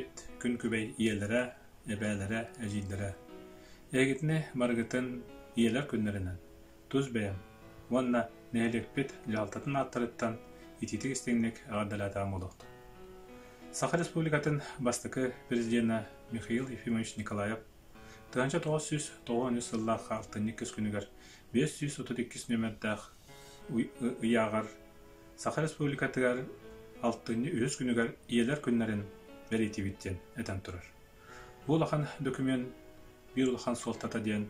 Нэһилиэкпит күн күбэй ийэлэрэ, эбээлэрэ, эдьиийдэрэ! Эһигитини барыгытын Ийэлэр күннэринэн, тус бэйэм уонна нэһилиэкпит дьаһалтатын ааттарыттан итиитик-истиҥник эҕэрдэлээтэҕим буолуохтун. Саха Республикатын бастакы президенэ Михаил Ефимович Николаев 1993 сыллаахха алтынньы иккис күнүгэр 532 нүөмэрдээх ыйааҕар Саха Республикатыгар алтынньы үһүс күнүгэр Ийэлэр күннэрин бэлиэтиибит диэн этэн турар. Бу улахан документ биир улахан суолтата диэн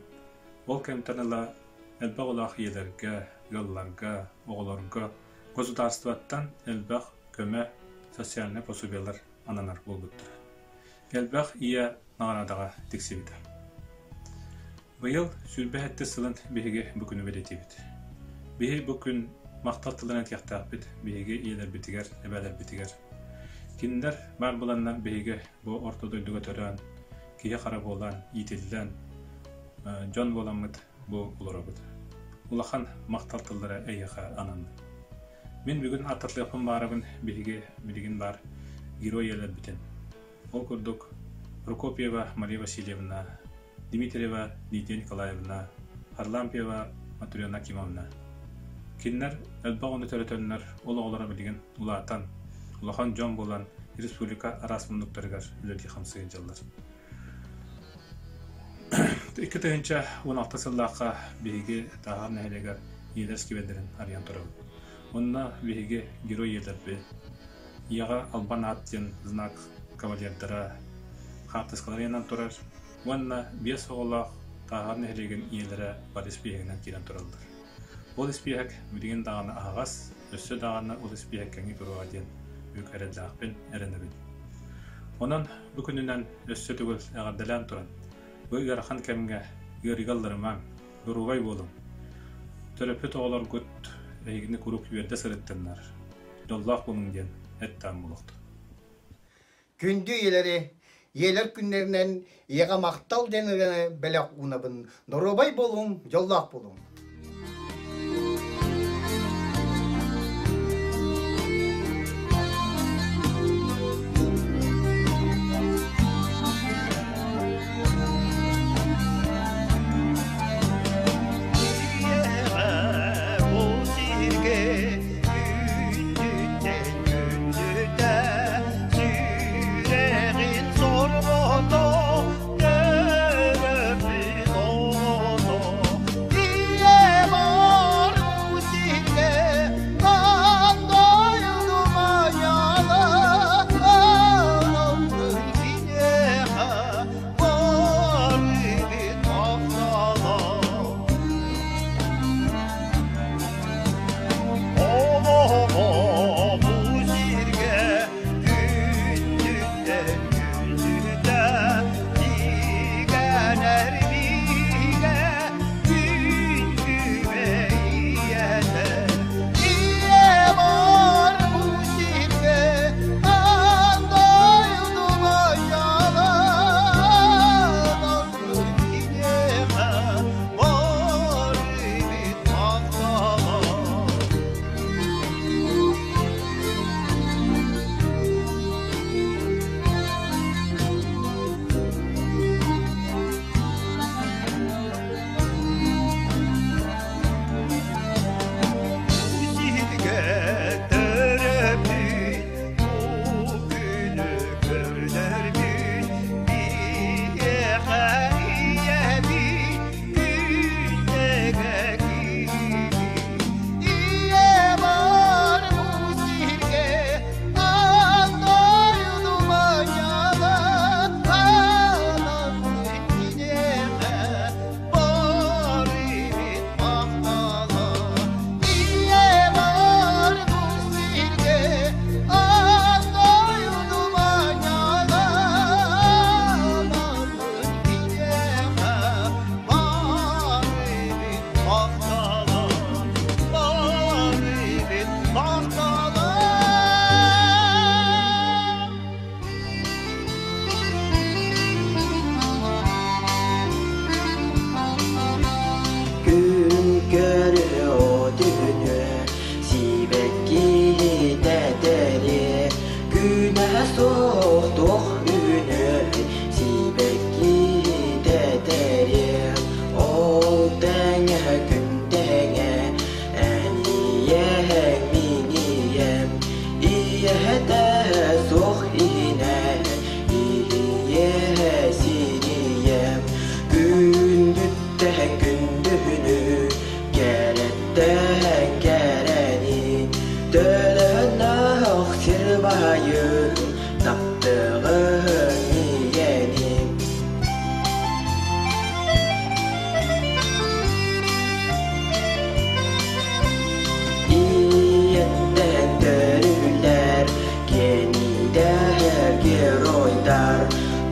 ол кэмтэн ыла элбэх оҕолоох ийэлэргэ, ыалларга, оҕолорго государствоттан элбэх көмө, социальнай пособиелар ананар буолбуттара. Элбэх ийэ наҕараадаҕа тиксибитэ. Быйыл 27 сылын биһиги бу күнү бэлиэтиибит. Биһи бу күн махтал тылын этиэхтээхпит биһиги ийэлэрбитигэр, эбээлэрбитигэр. Кинилэр баар буоланнар биһиги бу орто дойдуга төрөөн, киһи-хара буолан, иитиллэн, дьон буоламмыт бу олоробут. Улахан махтал тыллара эйиэхэ ананна. Мин бүгүн аттатыахпын баарабын биһиги билигин баар герой ийэлэрбитин. Ол курдук Прокопьева Мария Васильевна, Дмитриева Лидия Николаевна, Харлампьева Матрена Кимовна. Кинилэр элбэх оҕону төрөтөннөр, ол оҕолоро билигин улаатан, улахан дьон буолан республика араас муннуктарыгар үлэлии-хамсыы сылдьаллар. 2016 сыллаахха биһиги Тааһар нэһилиэгэр ийэлэр сквердэрин арыйан турабыт. Онно биһиги герой ийэлэрбит, Ийэҕэ Албан аат диэн знак кавалердара хаартыскалары ыйанан турар уонна биэс оҕолоох Тааһар нэһилиэгин ийэлэрэ бары испииһэгинэн киирэн тураллар. Ол испииһэк билигин даҕаны аһаҕас, өссө даҕаны ол испииһэк кэҥии туруоҕа диэн бүк эрэллээхпин, эрэнэбин. Онон бу күнүнэн өссө төгүл эҕэрдэлээн туран, бу ыарахан кэмҥэ ыарыыга ылларымаҥ, доруобай буолуҥ. Төрөппүт оҕолоргут эһигини куруук үөрдэ сырыттыннар, дьоллоох буолуҥ диэн эттээн буолуохтун. Күндү ийэлэри, ийэлэр күннэринэн ийэҕэ махтал диэн ырыаны бэлэх уунабын. Доруобай буолуҥ, дьоллоох буолуҥ. Сүрэҕин сорҕото, төрөппүт оҕото.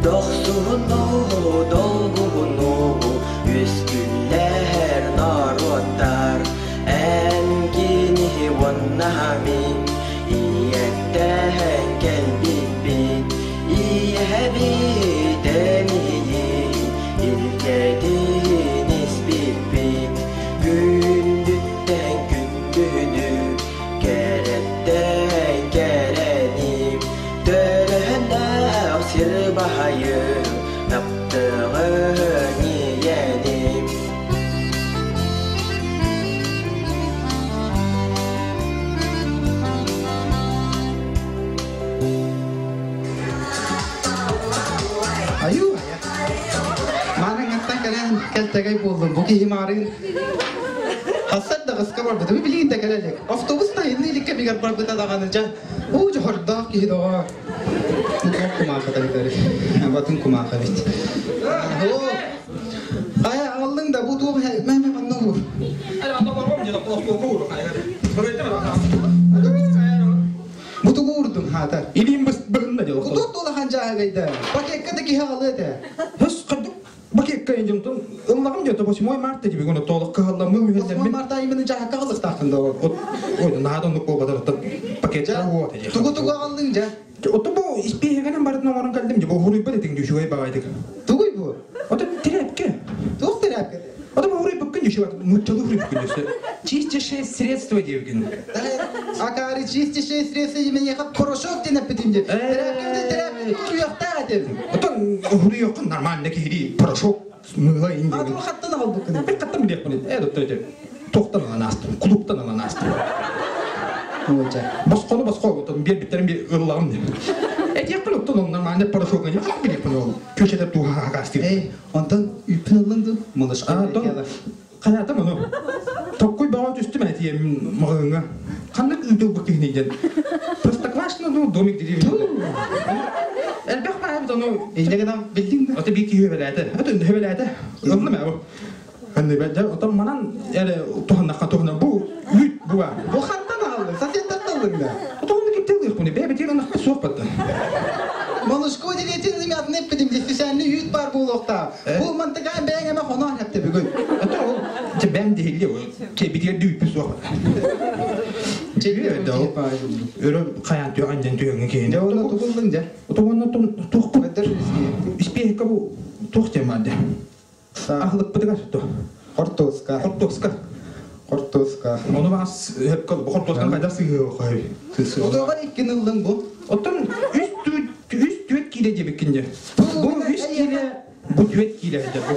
Дохсуһуну, долгуһуну үөскүллэр норуоттар Эн киниһи уонна мин ийэттээн кэлбиппит Ийэбит эмиийин илгэтин испиппит Күндүттэн күндүнү кэрэттэн кэрэни Төрөһөннөөх сир баһайын таптыгын ийэним Айуу, Мааны кэлэн кэлтэгэй буоллум. Бу киһи маарыын Хассар даҕыска барбытым билигин да кэлэ илик. Автобус да инни илик кэмигэр барбыта даҕаны дьэ. Уу дьоһордоох киһи доҕоор. Туох кумаахата бүтэр. Батын кумааха бит. Хайа аҕаллыҥ да бу туох мэ мэ манна уур. Бу тугу уурдуҥ хаата? Илиим быһынна дьыл. Тот улахан дьааһыгайда. Пакекка да киһи аҕалыа этэ. Хос хаддык Бакекка инжимтон ыллаҕым дьэ 8 марта диби гуна толық кыһалламмын 8 марта именно дьаһакка ылыктааххын да ой наада оннук буолбатарыттан пакеттар уот Тугу тугу аҕаллыҥ дьэ? Ото бу испиэһэгэнэн барытын оҥорон кэлдим дьэ бу хуруйбат этиҥ дьүшүгэй баҕайдык. Тугуй бу? Ото тирээпкэ. Туох тирээпкэ? Ото бу хуруйбуккун дьүшүгэй нууччалыы хуруйбуккун дьүсэ. Чистейшее средство диэбикин. Акаары чистейшее средство диэмэниэхэ порошок диэн эппитим дии. Тирээпкэ тирээпкэ туруйахтаах этим. Отон хуруйуоххун нормально киһи порошок мыла ин диэн. Хаттан аҕалбыккын. Бир хаттан билиэхпин. Э доттор туохтан ылан аастым, кулууптан ылан аастым. Босхону босхо отон биэрбиттэрин би ыллаҕым диэн. Этиэхпин оттон ол нормально порошок не билиэхпин ол көчөтө тууха хакастыр. Эй, онтон үппүн ыллыҥ дуу? Малышка. Хайаатым ону. Токкуй бөҕө түстүм этиэм маҕаһыыҥҥа. Ханнык ыытылбыт киһини диэн. Простоквашино ну домик деревни. Элбэх баайбыт ону. Инньэ гынан биллиҥ да? Ото биир киһи үбэлээтэ. Ото үбэлээтэ. Ыллым ээ Ханны дьэ отон манан эрэ туһаннахха туһана бу үүт буга. Бу хантан аҕаллыҥ? Соседтартан ыллыҥ да? Отоҕуну кимтэн ылыахпыный? Бэйэбитигэр ынахпыт суох батта. Малышко дириэтин ымятын эппитим дьиссүсээнни үүт баар буолуохтаах. Бу мантыкаан бэйэҥ эмэ хоноон эптэ бүгүн. Ото ол дьэ бэм диһилли чэбитигэр дүүппүт суох. Чэбитигэр Өрө хайаан түө анньан түөҥҥэ киһини. Дьэ онно тугуллуҥ дьэ? Отоҕунна туох испиэһиккэ бу туох диэн баар дьэ? Аһылыкпытыгар то. Хортуоска. Хортуоска. Хортуоска. Ону бас хортуосканы хайдах сыһыа Удоҕор иккин ыллыҥ бу. Оттон үс үс түөрт киилэ диэбиккин дьэ. Бу үс киилэ, бу түөрт киилэ дьэ бу.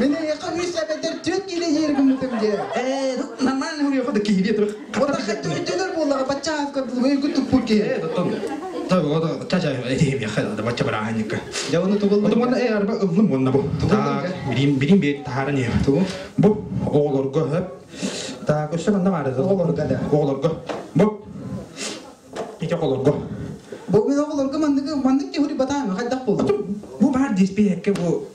Мин эйиэхэ үс эбэтэр түөрт киилэ диир гыммытым дьэ. Ээ, нормально хуруйха да киһи диэ турах. Ота хатты өйдөнөр буоллаҕа бачча ааскар өйгүн туппут киһи. Ээ, оттон чача этиһим яха да бачча бараанньыкка. Дьэ ону тугул. Отон уонна ээ арба ыллым уонна бу. Так, билим билим бир таһааран иһэ. Тугу? Бу оҕолорго хөп. Так, өссө манна баар Оҕолорго да. Оҕолорго. Бу ити оҕолорго. Бу мин оҕолорго маннык маннык киһи батаан хайдах буолду? Бу баар диспиэккэ бу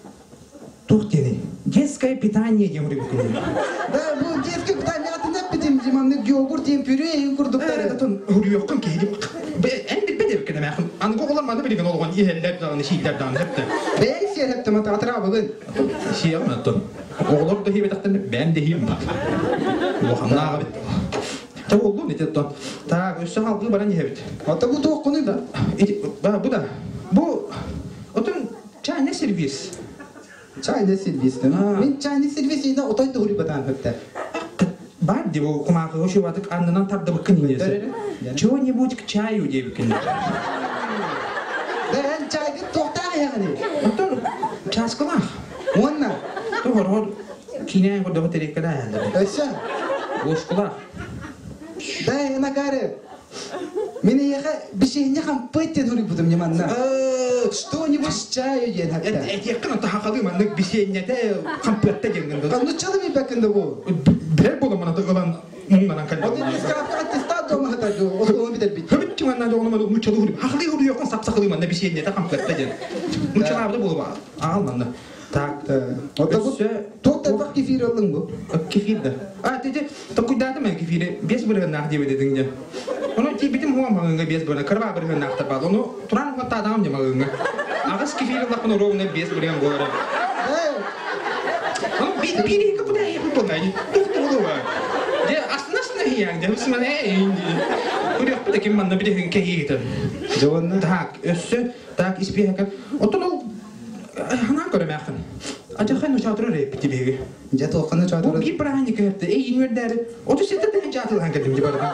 туох диэний? Детское питание диэн суруйбуккун. Да, бу детское питание атын эппитим ди маннык йогурт диэн пюре иһин курдуктары. Отон суруйуоххун киһи эн билбэт эбиккин эмээхин. Аныгы оҕолор маны билигин олоҕун иһэллэр даҕаны, сииллэр даҕаны хэптэ. Бэйэҥ сиэр хэптэ матаатыраабыгын. Сиэҕим оттон. Оҕолор да иһибэтэхтэринэ бэйэм да иһиэм баар. Улаханнааҕа бит. Чэ буоллун ити оттон. Так, өссө халгыы баран иһэбит. Ото бу туоххунуй да? Ити, бу да. Бу отон чайный сервис. Чайный сервис. Мин чайный сервис ине отой туһури батаан хөптө. Бар ди бу кумаахы ошубатык аннынан тардыбыккын инесе. Чего-нибудь к чаю диэбиккин. Да эн чайгын туохтаах яғни? Оттон чааскылаах. Уонна? Тоҕор киинээн көрдөҕө тириэккэлээ Өссө? Ложкалаах. Да энакары. Мин эйиэхэ бишиһинньэ хампыт диэн суруйбутум ньыманна. Что-нибудь с чаю диэн хатта. Этиэххин онто хахалыы маннык бисиэнньэтэ хампыатта диэҥҥин да. Нуччалы билбэккин да бу. Билэр буоламмын аты ылан муҥнанан кэллим. Один искаапка аттестат дома хатар ду, оскуоланы бүтэрбит. Хөбүт манна дьоҕуну маны нуччалы хуруй. Хахалыы хуруйуоххун сап-сахалыы манна бисиэнньэтэ хампыатта диэн. Нуччалаабыта буолуба. Аал манна. Так. Ота бу туох да кефир ыллыҥ бу? Кефир да. А, ти токуйдаатым ээ кефири 5 бырыһыаннаах диэбит этиҥ дьэ. Ону тиийбитим хуа маҕыҥҥа 5 бырыһыан, кырбаа бырыһыаннаахтар баал. Ону туран хуаттаатаҕым дьэ маҕыҥҥа. Аҕыс кефир ыллахпына ровно 5 бырыан буолара. Биир биир куда ехать буолла. Туох Дьэ астына-астына иһийээҥ дьэ сымана эйин дии. Көрүөхпүт да ким манна билиһин кэһиитэ. Дьэ уонна Так, өссө так испиэһэкэ. Оттон ол ханаан көрөмөөххүн. Адьахай ночоотура рейппит биһиги. Дьэ туоххана Бу чоотура биир праздник өһөттө. Эй иҥүөрдээри 37 тыһыынча атылаһан кэллим дьэ барытын.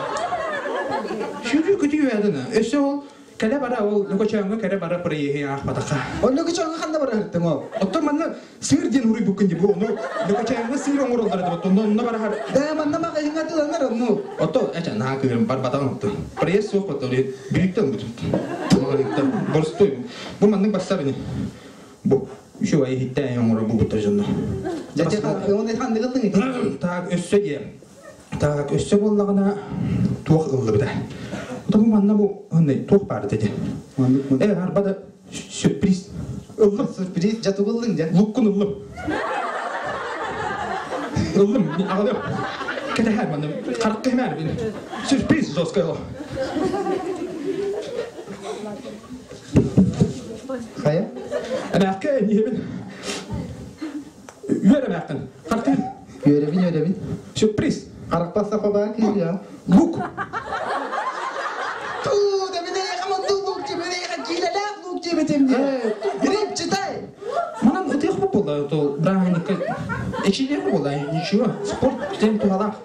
Сүүрүү көтүү үөдүнэ. Өссө ол кэлэ бара ол Лөкөчөөҥҥө кэлэ бара проеһи аахпатаха. Ол Лөкөчөөҥҥө ханна бара сырыттыҥ ол? Оттон манна сыыр диэн уруйбуккун дии бу ону Лөкөчөөҥҥө сыыр оҥороллор этэ оттон онно барахар Да манна маҕаһыыҥҥа атыыланар онну. Ото эчэ наһаа кыырым барбатаҕын оттон. Проезд суох оттон бүлүүттэн ылбытым. Маҕаһыыттан боростуой. Бу маннык барсар ини. Бу үчүгэй иһиттээн оҥоро булбуттар дьонно. Дьэ оны ханнык ыллыҥ ити? Так өссө диэ. Так өссө буоллаҕына туох ыллыбыта. Ото бу манна бу туох баар этэ Маннык Э арба да сюрприз. Ыллым. Сюрприз дьэ тугу ыллыҥ дьэ? Луккун ыллым. Ыллым, аҕалым. Кэтэһэр манна харах кэһимээр бин. Сюрприз жестко его. Хайа? Эмээхке ниһебин. Үөр эмээхтин. Харахтын. Үөрэбин, үөрэбин. Сюрприз. Харахпас сахабаа киһи Лук. Туу, да мен эйэхэ лук диэбин, эйэхэ киилэлээх лук диэбитим дии. Гриб, читай. Манан ытыах буолла, то браһыныкка эчилиэх буолла, ничего. Спорт тем туһалаах.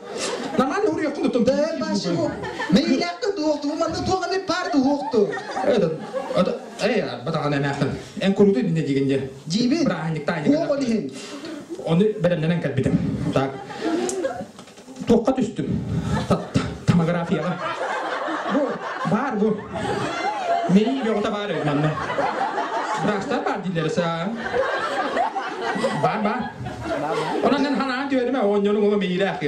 Нормально уруйаххын да Да, башыбу. Мейлээхтин туохту, манна туох эми паар туохту. Это, это, эй, батаҕан эмээхтин. Эн куруту динне дигин дьэ. Дьиибин. Браһынньыктаан Туох ол иһин? Ону бэлэмнэнэн кэлбитим. Так. Туохха түстүм? Томографияҕа. Бу баар бу. Мэйии бөҕөтө баар эбит манна. Быраастар баар дииллэр саа. Баар баар. Онон эн ханаан түһэримэ оонньоруҥ ола мэйиилээх.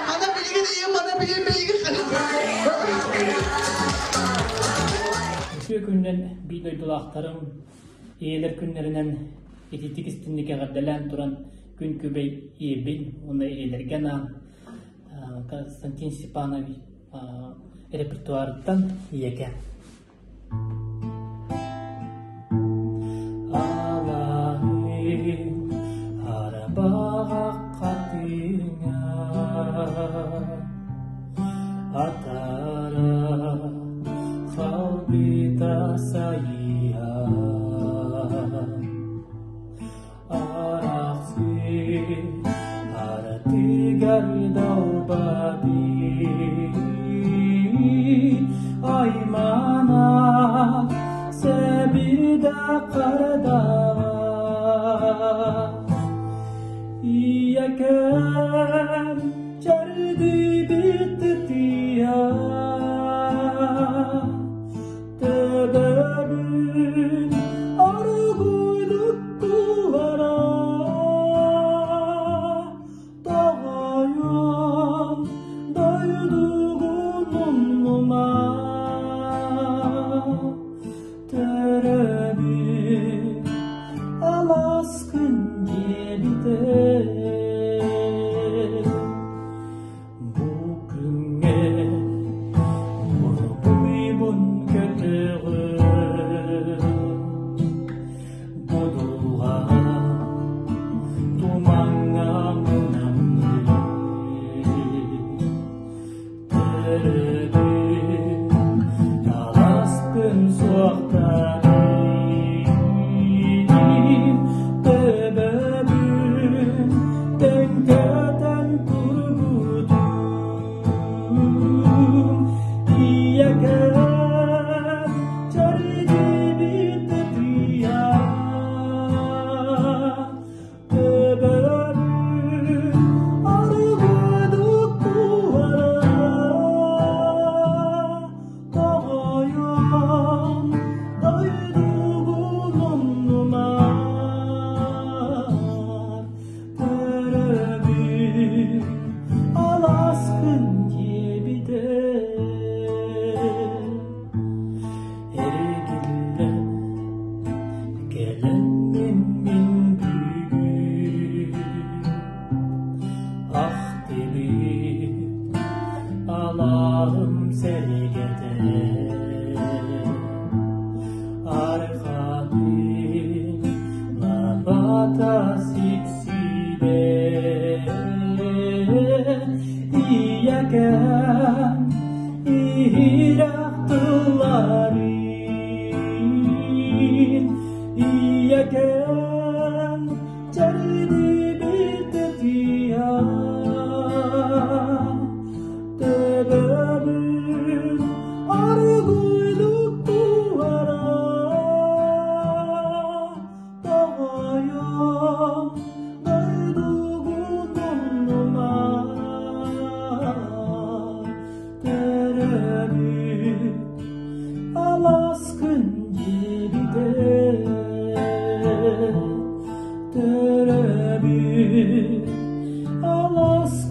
Мана билигин ийэм мана билигин миигин Үтүө күнүнэн биир дойдулаахтарым, ийэлэр күннэринэн итиитик истинник эҕэрдэлээн туран күн күбэй ийэбин уонна ийэлэргэ анаан Константин Степанович репертуарыттан ийэкэ. Алаһын арабаҕа хатыҥа Атара халбыта сайыһа Арахсы аратыгар далбаби Аймана себида кардаҕа Ийэкэм чэрдийбит тыа Төбөбүн аргыйдык туора Тоҕойон дойдугун умнума Төрөбүт аласкын диэбитэ Бу күҥҥэ мургуйбун көтөҕөр Будулҕа тумаҥҥа мунаммыт Төрөбүт аласпын суохтаатым Төбөбүн төҥкөтөн турбутум Ийэкэм чэрдийбит ытыйа Төбөбүн аргыдык туора Тоҕойон дойдубун умнумар Төрөбүт аласкын диэбитэ Эргиллэн кэлэммин мин бүгүн Ахтыбыт алааһым сэргэтэ Арҕаһыы.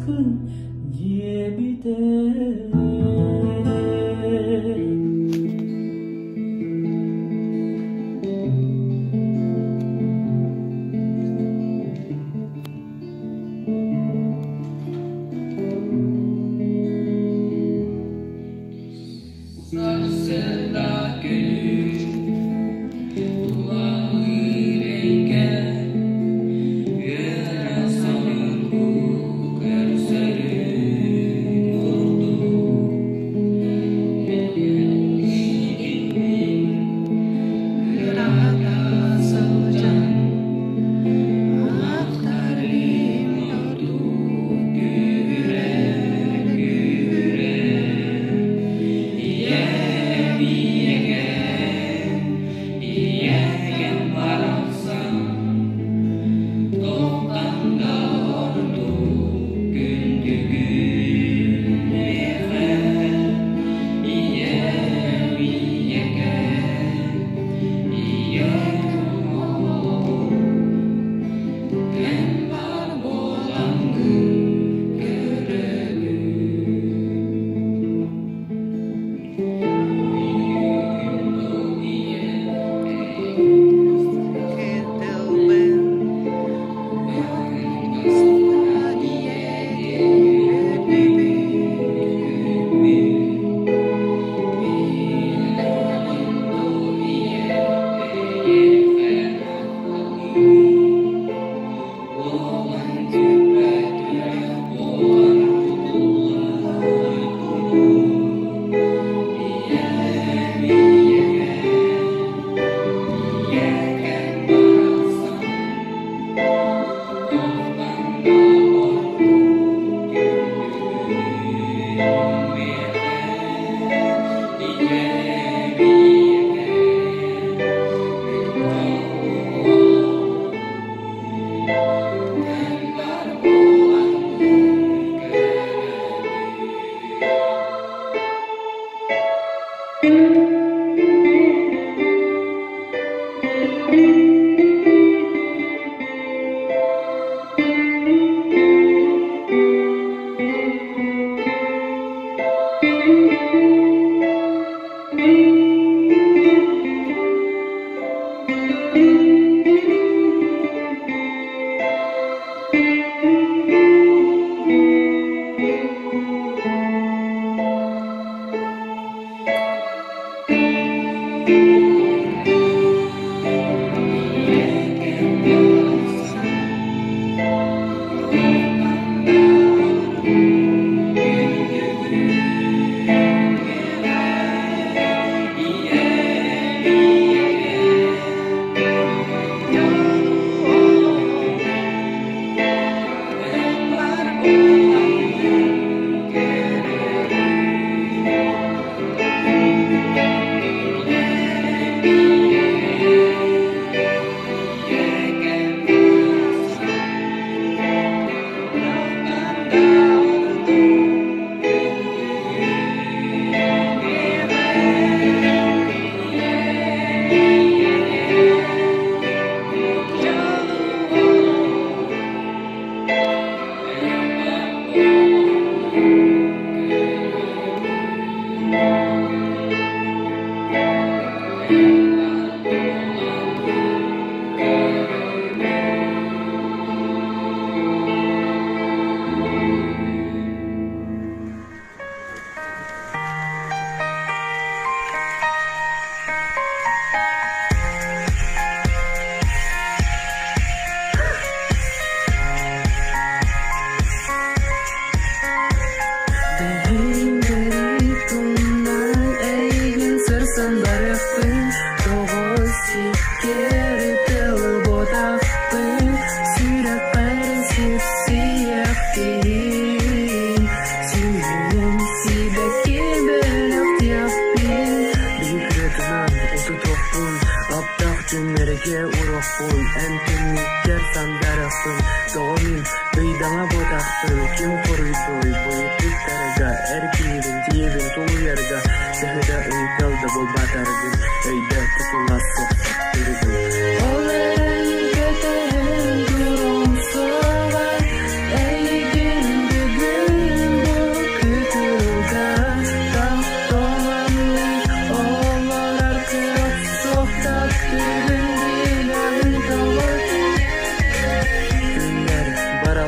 Кыһын диэбитэ.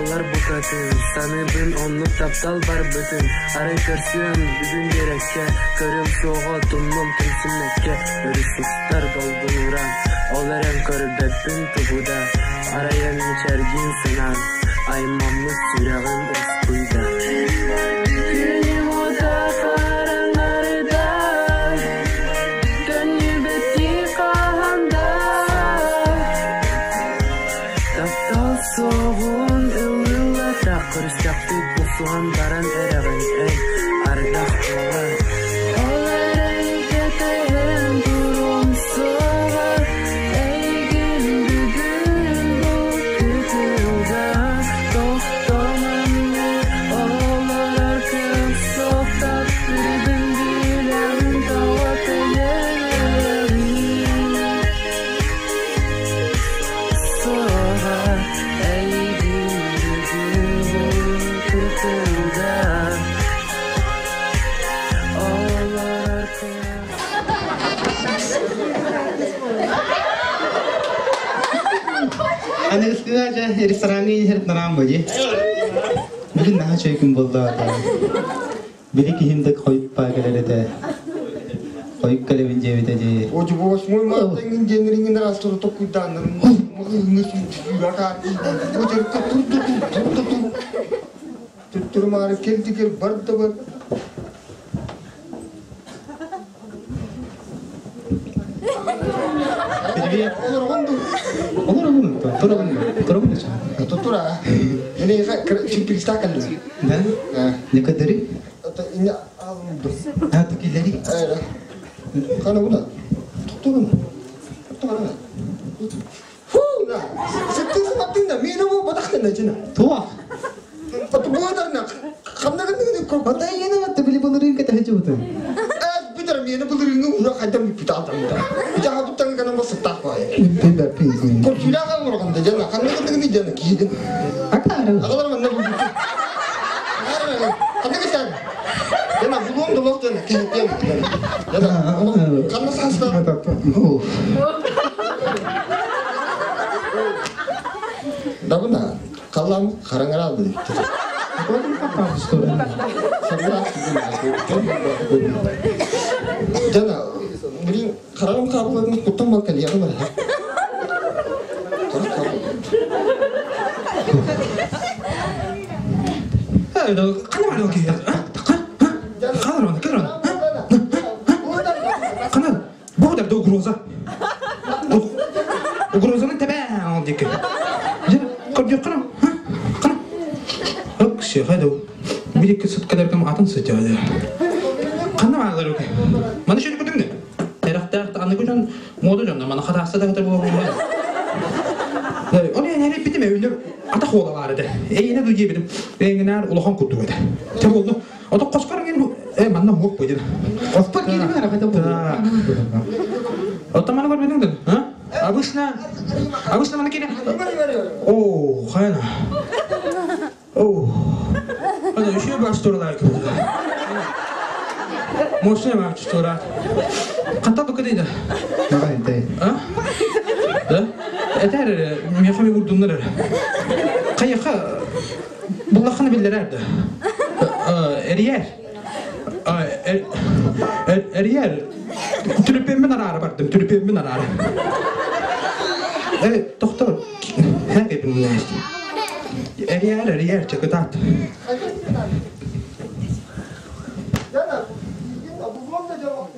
Усталлар букатын, саныыбын оннук таптал барбытын. Арай көрсүөм бүгүн биэрэккэ, көрүөм суоҕа тумнуом түмсүммэккэ. Өрүс устар долгунуран, ол эрэн көрбөппүн тугу да. Арай эн мичээргин санаан, аймаммыт сүрэҕим уоскуйда. Күнүм уота хараҥарда, төннүбэттии хаһан да. Таптал суоҕун ыллата көрүстэхпит буксуһан баран эрэҕин эн ардах буолар. Ол эрэн кэтэһэн туруом суоҕа эйигин бүгүн бу кытылга тохтомону олорор кыах суох таптыырбын билэҕин тоҕо тэйэҕин суоҕа эйигин бүгүн бу кытылга олорор кыах Аныгыскыга дьэ рестораҥҥа иһэр нараан бу дии. Бүгүн наһаа үчүгэй күн буолла. Били киһим да хойуппаа кэлэр этэ. Хойук кэлэбин диэбитэ дии. Оту восьмой марта иҥин диэннэриҥин араастары токкуйдааннарын маҕаһыыҥҥа сүүрэ Очерка турда тур, турда тур. Төттөрү-маары кэлди кэл, бар да бар. Привет. Олоргон ду. Олоробун, туробун, туробун Тура. Эне сюрпризта кэллим. Да? Некоторые? Это ине алынды. А, такилери? Кана буна. Токтогун. Токтогун. Фу, на. Сеттин саттин да, мени бу батахтын да жина. Туа. Аты буодарна. Хамнагын көр. Бата иене батты били былырыын кэтэһэ жубутун. Э, битер мени былырыын ура хайдан бүппүт алдым да. Бите хабыттан гана басыттак бай. Көр сүләгән урганда жана, ханнагын жана кийдин. Акары. Агалар манна бу. Ханнагы сен. Жана булуом долок жана кийдин. Жана, канна саста. Дабына, калам караңара алды диптир. Жана, билин карагым кабылдым куттан бал кел ягы бар. Кана бар ки? Кана кана? Кана? Бу да угроза. Угрозаны тебе дике. Көрдүк кана? Кана? Окши, хайда. Бирик сыткаларкам атын сытяды. Кана бар ки? Мана шөйт көтүңдү. Терактар аны күжөн мода жонда мана хатасы да хатар болор. Оны яны битим өйлөр ата хола бар эди. Эйне ду жебидим. Эңинер улахан курдук эди. Те болду. Ото коскор ген э манна хук бойду. Коспор кириме арахата болду. Ото мана көрбөдүң да? А? Обычно обычно мана келе. О, хайна. О. Ана еще баш турлар ким. Мощный баш турлар. Ката бу кедейди. А? Да? Этер, мехами урдуннар. Кайяка буллаханы билдерерди. Эрiyер. Эрiyер. Түрүпеммин арары бардым, түрүпеммин арары. Э, доктор, хәгебин Эрiyер, эрiyер, чакытат. Жана, булуом да жок.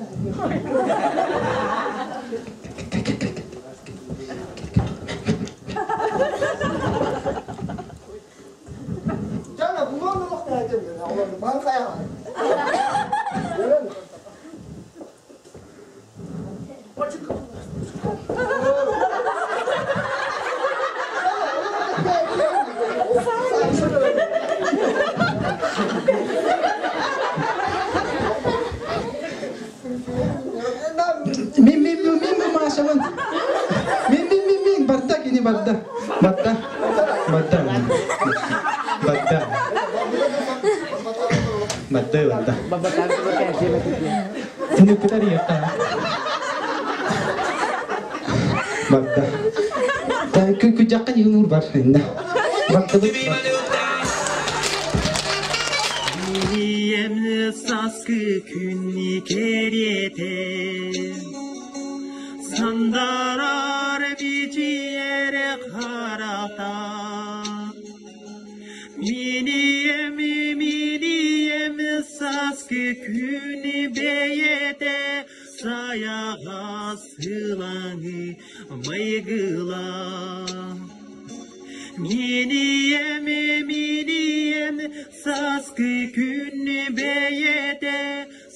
Жана, булуом да жок да оларды бан каяга. Мин мин мин мин машамын. Мин мин мин мин барда кини барда. Барда. Барда. Барда. Барда барда. Ini kita lihat. Барда. Та кү кү жакка юнур бар инде. Бардыбыт. Ийэм саскы күнни кэриэтэ Сандарар бичиэрэ харата Миниэм, миниэм саскы күнү бэйэтэ Сайаҕас ылаҥы майгыла Миниэм, миниэм саскы күн бэйэтэ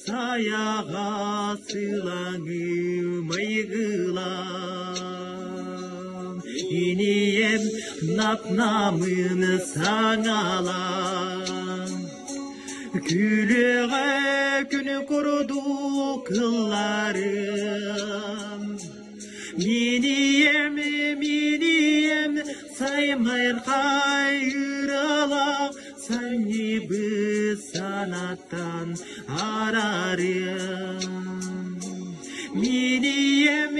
Сайаҕас ылаҥы майгыла Инием нап-намын саҥалаан Күлүөҕэ күнү курдук ылларым Минием, минием, саймырхай ыралаах Санньыбыт санаттан арарым. Минием,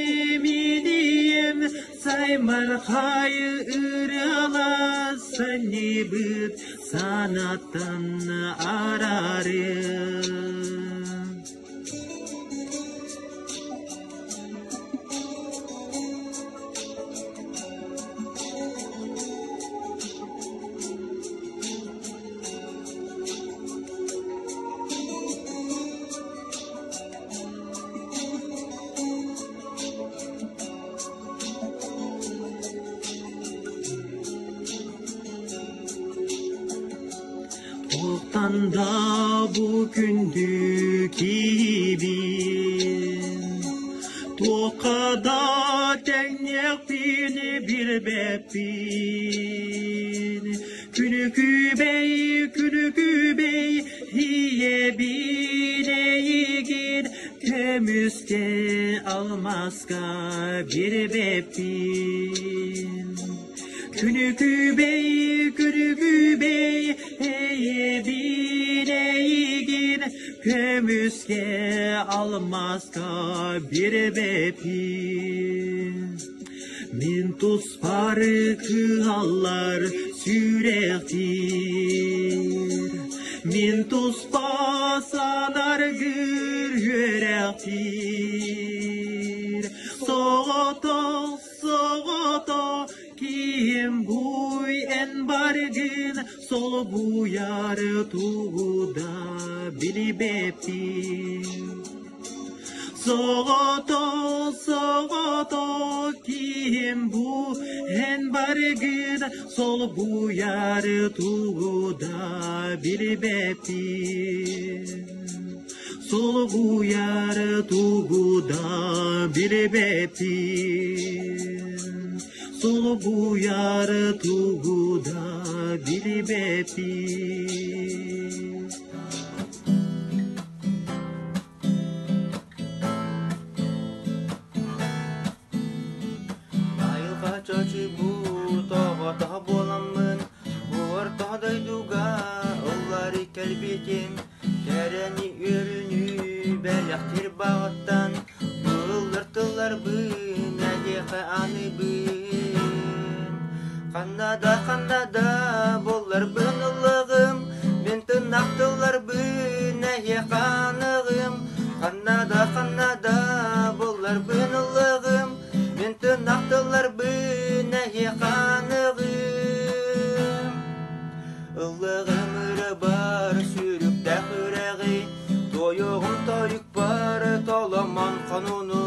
минием, саймырхай ыралаах Санньыбыт санаттан арарым. Туохтан да бу күндү киһибин, Туохха да тэҥниэхпин билбэппин. Күнүкүбэй, күнүкүбэй, ийэбин эйигин көмүскэ алмаска биэрбэппин. Күнүкүбэй, күнүкүбэй, эйэбин эйигин көмүскэ алмаска биэрбэппин. Мин туспар кыһаллар сүрэхтиир, Мин туспа санаргыр үөрэхтиир. Соҕотох, соҕотох киһим буй эн баргын солбуйар тугу да билбэппин. Соҕото, соҕото киһим бу эн баргын солбуйар тугу да билбэппин. Солбуйар тугу да билбэппин. Солбуйар тугу да билбэппин. Айылҕа чочуйбут оҕото буоламмын, Орто дойдуга ыллары кэлбитим, Кэрэни үөрүүнү бэлэхтиир баҕаттан, Ыллар тылларбын эһиэхэ аныыбын. Ханна да, ханна да буолларбын ыллыгым, Мин тыннах тылларбын эһиэхэ аныгым. Ханна да, ханна да буолларбын ыллыгым, Мин тыннах тылларбын эһиэхэ аныгым. Ыллыгым өрө бар, сүрүктээх үрэҕи, Туойуоҕум тойукпар толомон хонууну,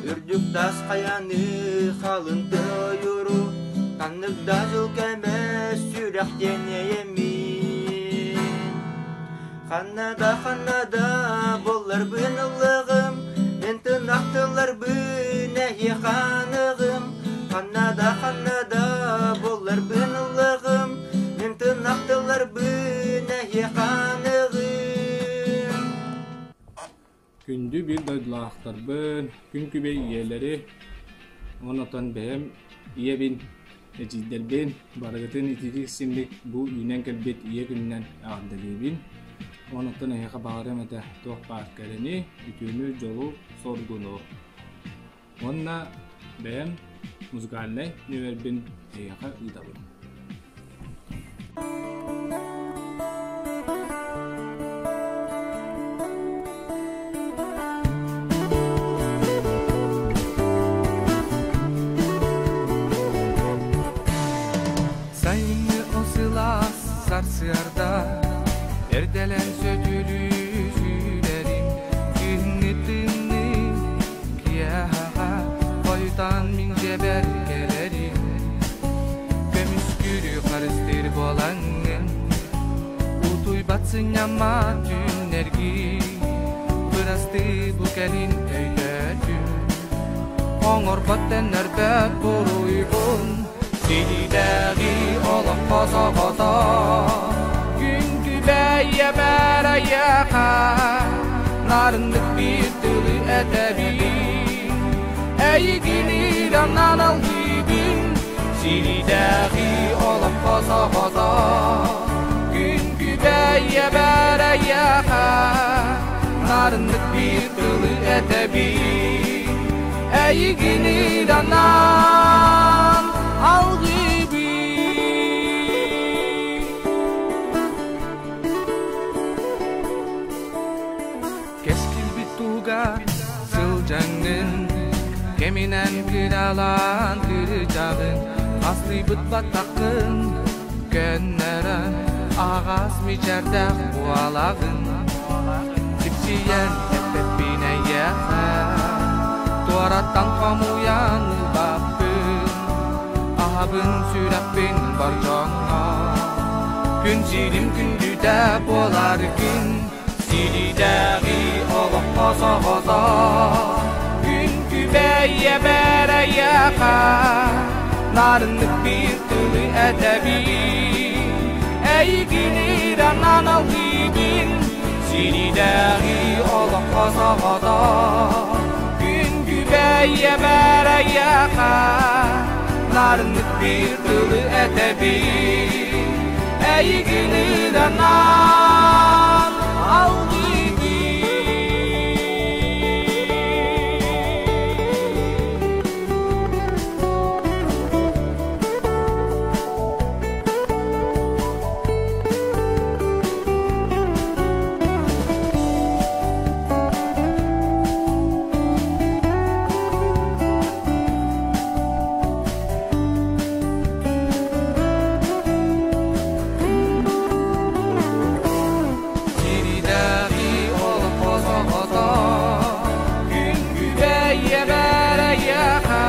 Үрдүк тас хайаны халын тойуру, Ханнык да дьыл кэмэ сүрэхтиэн эйэммин. Ханна да, ханна да булларбын ыллыгым, Мин тынах тылларбын эһиэхэ аныгым. Ханна да, ханна да булларбын ыллыгым, Мин тынах тылларбын эһиэхэ аныгым. Күндү биир дойдулаахтарбын, күн күбэй ийэлэри, онон бэйэм ийэбин, эдьиийдэрбин барыгытын ититик симик бу үүнэн кэлбит ийэ күнүнэн эҕэрдэлиибин. Онон эһиэхэ баҕарыам этэ туох баар кэрэни, үтүөнү, дьолу, соргуну. Уонна бэйэм музыкальнай нүөмэрбин эһиэхэ ыытабын. Сарсыарда эрдэлэн сөтүлүү сүүрэрим күһүҥҥү тымныы киэһэҕэ хойутаан мин дьиэбэр кэлэрим көмүскүүрү харыстыыр буолаҥҥын утуйбат сынньаммат түүннэргин бырастыы бу кэлин өйдөөтүм оҥорбот төннөрбөт буруйбун сирдээҕи олоххо соҕото күн күбэйэ бэрайаха нарыннык биир тылы этэбин эйигин ыранан алгыыбын сирдээҕи олоххо соҕото күн күбэйэ бэрайаха нарыннык биир тылы этэбин эйигин ыранан алгыыбын. Кэскилбит туһуга сылдьаҥҥын кэминэн кыралаан кырдьаҕын астыйбыт баттаххын көннөрөн аҕас мичээрдээх буолаҕын сипсийэн эппэппин эйиэхэ туораттан хомуйан ылбаппын аһабын сүрэхпин бар дьоҥҥо күн сирим күндүтэ буоларгын сирдээҕи олоххо соҕото күн күбэйэ бэрэйэхэ нарыннык биир тылы этэбин эйигин ыранан алгыыбын сирдээҕи олоххо соҕото күн күбэйэ бэрэйэхэ нарыннык биир тылы этэбин эйигин ыранан алгыыбын. Сирдээҕи олоххо соҕото күн күбэйэ бэрэйэхэ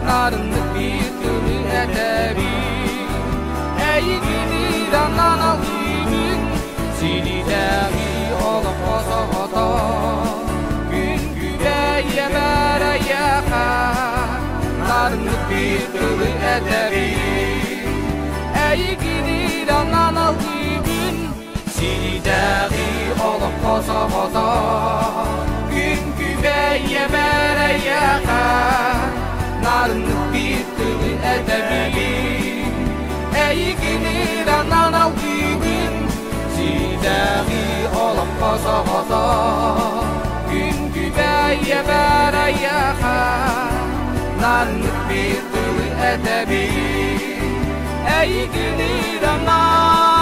нарыннык биир тылы этэбин эйигин ыранан алгыыбын сирдээҕи олоххо соҕото күн күбэйэ бэрэйэхэ нарыннык биир тылы этэбин эйигин ыранан алгыыбын сирдээҕи олоххо соҕото күн күбэйэ бэрэйэхэ нарыннык биир тылы этэбин эйигин ыранан алгыыбын сирдээҕи олоххо соҕото күн күбэйэ бэрэйэхэ нарыннык биир тылы этэбин эйигин ыранан